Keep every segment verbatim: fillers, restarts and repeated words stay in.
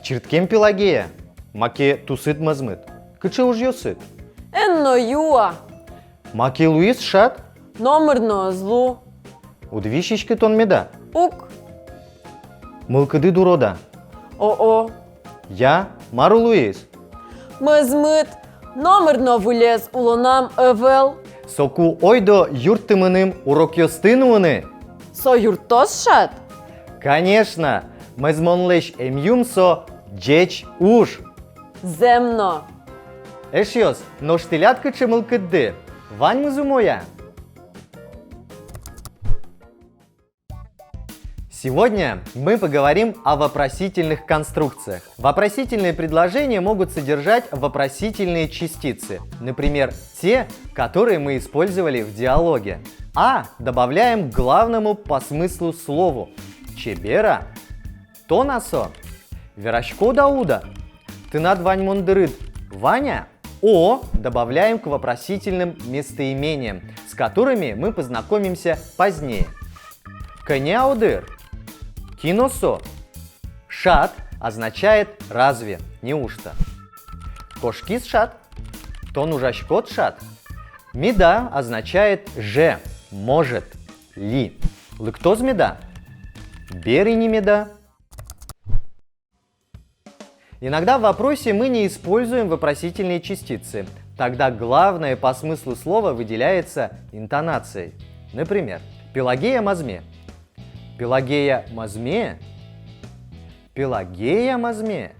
Чырткем Пелагея, маке тусыд мӧзмыт? Кыӵе ужъёсыд? Эн но юа. Маке луиз шат? Номыр но ӧз лу. Уд висиськы тон меда? Уг. Мылкыдыд урод-а? О-о. Я, мар луиз? Мӧзмыт, номыр но выльез улонам ӧвӧл. Соку ойдо юртты мыным урокъёсты нуыны. Со юрттоз шат? Конечно, мӧзмонлэсь эмъюм со ӟеч уж. Зэм но. Эшъёс, нош тӥляд кыӵе мылкыдды? Ваньмыз умой-а? Сегодня мы поговорим о вопросительных конструкциях. Вопросительные предложения могут содержать вопросительные частицы, например, те, которые мы использовали в диалоге. А добавляем к главному по смыслу слову. Чебер-а? Тон-а со? Вераськод-а, уд-а? Тынад ваньмон дырыд вань-а? О добавляем к вопросительным местоимениям, с которыми мы познакомимся позднее. Кӧня о дыр? Кин-о со? Шат означает разве, неужто. Кошкиз шат? Тон ужаськод шат? Меда означает же, может, ли. Лыктоз меда? Бер ини меда? Иногда в вопросе мы не используем вопросительные частицы. Тогда главное по смыслу слово выделяется интонацией. Например, Пелагея мӧзме. Пелагея мӧзме. Пелагея мӧзме.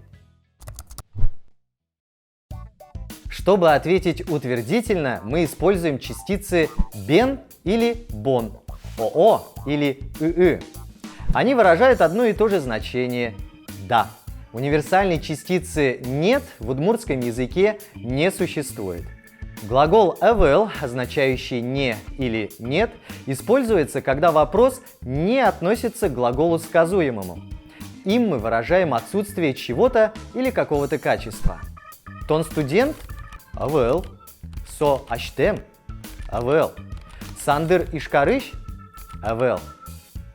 Чтобы ответить утвердительно, мы используем частицы бен или бон, о-о или ы-ы. Они выражают одно и то же значение «да». Универсальной частицы «нет» в удмуртском языке не существует. Глагол ӧвӧл, означающий «не» или «нет», используется, когда вопрос не относится к глаголу сказуемому. Им мы выражаем отсутствие чего-то или какого-то качества. Тон студент? Ӧвӧл. Со азьтэм? Ӧвӧл. Сандыр Ижкарысь? Ӧвӧл.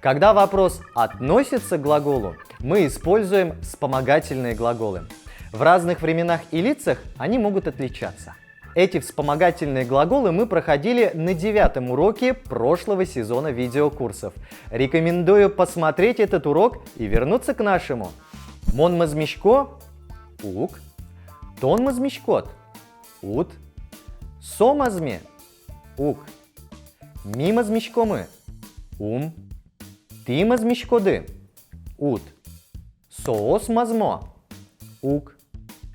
Когда вопрос относится к глаголу, мы используем вспомогательные глаголы. В разных временах и лицах они могут отличаться. Эти вспомогательные глаголы мы проходили на девятом уроке прошлого сезона видеокурсов. Рекомендую посмотреть этот урок и вернуться к нашему. Мон мӧзмисько? Уг. Тон мӧзмиськод? Уд. Со мӧзме? Уг. Ми мӧзмиськомы? Ум. Тӥ мӧзмиськоды? Уд. Соос мӧзмо? Уг.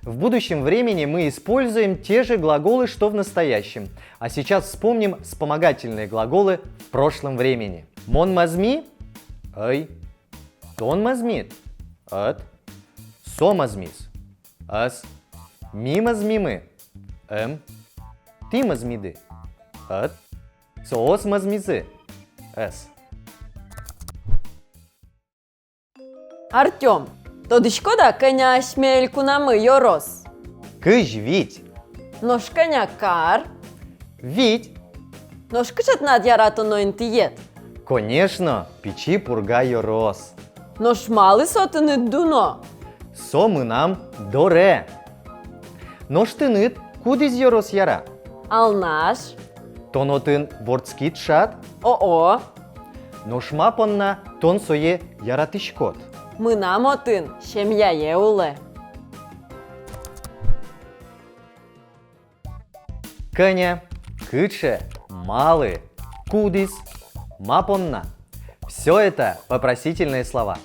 В будущем времени мы используем те же глаголы, что в настоящем. А сейчас вспомним вспомогательные глаголы в прошлом времени. Мон мӧзми? Ӧй. Тон мӧзмид? Ӧд. Со мӧзмиз? Ӧз. Ми мӧзмимы? Эм. Тӥ мӧзмиды? Ӧд. Соос мӧзмизы? Ӧз. Артём, тодӥськод-а, кӧня асьме элькунамы ёрос? Кызь вить. Нош кӧня кар? Вить. Нош кыӵе тынад яратоно интыед? Конечно, Пичи Пурга ёрос. Нош малы со тыныд дуно? Со мынам доре. Нош тыныд кудӥз ёрос яра? Алнаш. Тон отын вордскид шат? О-о. Нош ма понна тон сое яратӥськод? Мынам отын семьяе улэ. Кӧня, кыӵе, малы, кудӥз, ма понна. Всё это вопросительные слова.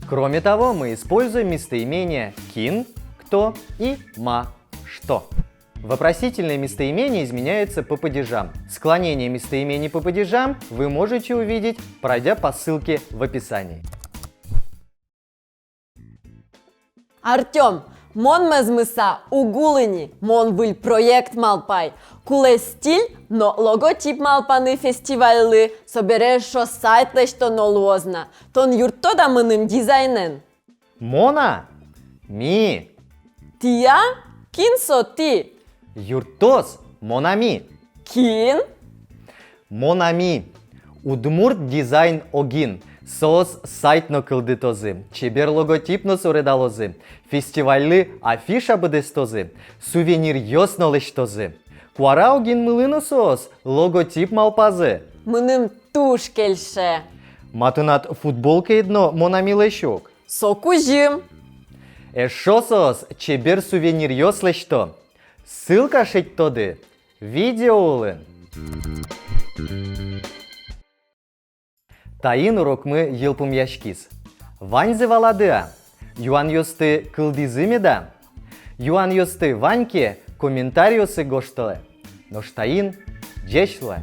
Кроме того, мы используем местоимения кин, кто, и ма, что. Вопросительные местоимения изменяются по падежам. Склонение местоимений по падежам вы можете увидеть, пройдя по ссылке в описании. Артём, мон мӧзмыса уг улы ни, мон выль проект малпай. Кулэ стиль но логотип малпаны фестивальлы, собере эшшо сайт лэсьтоно луоз на. Тон юрттод-а мыным дизайнэн? Мон-а? Ми. Тӥ-а? Кин со тӥ? Юрттоз Монами. Кин? Монами. Удмурт дизайн огин. Соос сайт но кылдытозы, чебер логотип но суредалозы, фестивальлы афиша быдэстозы, сувениръёс но лэсьтозы. Куара огинмылы но соос логотип малпазы. Мыным туж кельше. Ма, тынад футболкаед но «Мон Амилэсь» ук. Со кузьым. Эшшо соос чебер сувениръёс лэсьто. Ссылка шедьтоды видео улын. Таин урокмы йылпумъяськиз. Ваньзэ валады-а? Юанъёсты кылдӥзы меда? Юанъёсты вань ке, комментариосы гожтэлэ. Нош таин ӟеч луэ.